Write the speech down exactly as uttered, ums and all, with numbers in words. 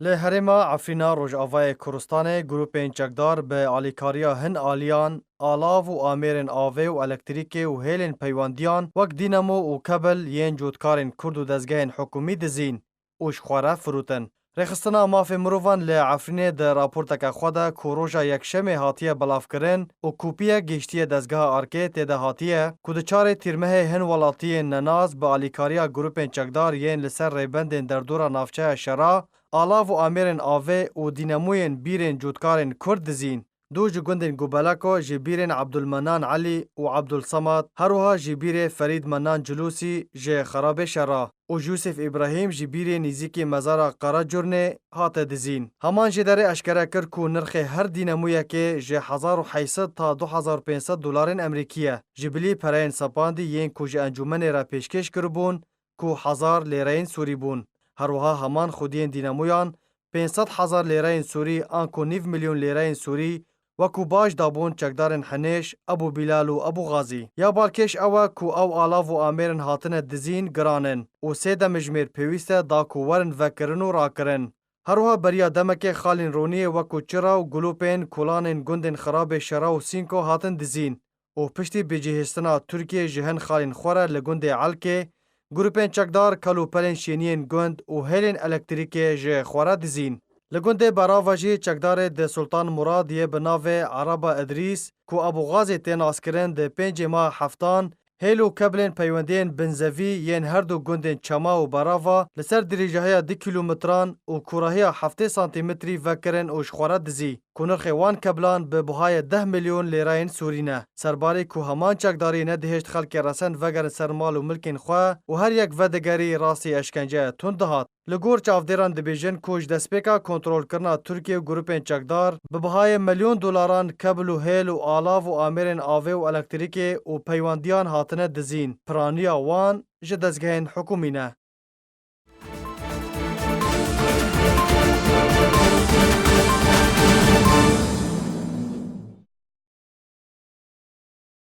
Li herêma Efrîna Rojavayê Kurdistanê grûpên çekdar bi alîkariya hin aliyan, alav û amêrên avê û elektrîkê û hêlên peywendiyan wek dînamo û kebil yên cotkarên Kurd û dezgehên hikûmî dizîn û ji xwe re firotin. Rêxistina Mafê Mirovan li Efrînê di raporteke xwe de ku roja Yekşemê hatiye belavkirin û kopiyek gihiştiye dezgeha Arkê, tê de hatiye ku di çarê Tîrmehê hin welatiyên nenas bi alîkariya grûpên çekdar yên li ser rêbendên derdora navçeya Şera, alav û amêrên avê û dînemoyên bîrên cotkarên Kurd dizîn. Du ji gundên Gubeleko ji bîrên Abdulmenan Elî û Abdulsemad, her wiha ji bîrê Ferîd Menan Cilûsî ji Xerabê Şera û Yûsif Îbrahîm ji bîrê nêzîkî mezara Qeracurnê hate dizîn. Heman jêderê eşkere kir ku nirxê her dînemûyekê ji hezar û heyşsed ta du hezar û pênc sed dolarên Emerîkî ye. Ji bilî pereyên sepandî yên ku ji encûmenê re pêşkêş kiribûn, ku hezar lêreyên Sûrî bûn. Her wiha heman xwediyên dînemoyan pênc sed hezar lêreyên Sûrî an ku nîv milyon lêreyên Sûrî wekû bac dabûn çekdarên Hinêş, Ebû Bîlal û Ebû Xazî. Ya balkêş ew e ku ew alav û amêrên hatine dizîn giran in û sê demjimêr pêwîst e da ku werin vekirin û rakirin. Her wiha beriya demekê xalên roniyê wekû çira û gulopên kolanên gundên Xirabê Şera û Sînko hatin dizîn û piştî bicihêstina Tirkiyê ji hin xalên xwe re li gundê Elkê, grûpên çekdar kel û pelên şêniyên gund û hêlên elektrîkê ji xwe re dizîn. Li gundê Berava jî çekdarê di Sultan Murad yê bi navê Ereba Idrîs, ku Ebû Xazê tê naskirin, di pêncê meha heftan hêl û keblên peywendiyên binzevî yên her du gundên Çema û Berava li ser dirêjahiya du kîlometran û kûrahiya heftê santîmetrî vekirin û ji xwe re dizî, ku nirxê wan keblan bi bihayê deh milyon lêreyên Sûrî ne. Serbarê ku heman çekdarî nedihêşt xelkê resen vegerin ser mal û milkên xwe û her yek vedigerî, rastî eşkenceyê tund dihat. Li gor çavdêran dibêjin ku ji destpêka kontrolkirina Tirkiye û grûpên çekdar bi bihayê milyon dolaran kebil û hêl û alav û amêrên avê û elektrîkê û peywendiyan hatine dizîn. Piraniya wan ji dezgehên hikûmî ne.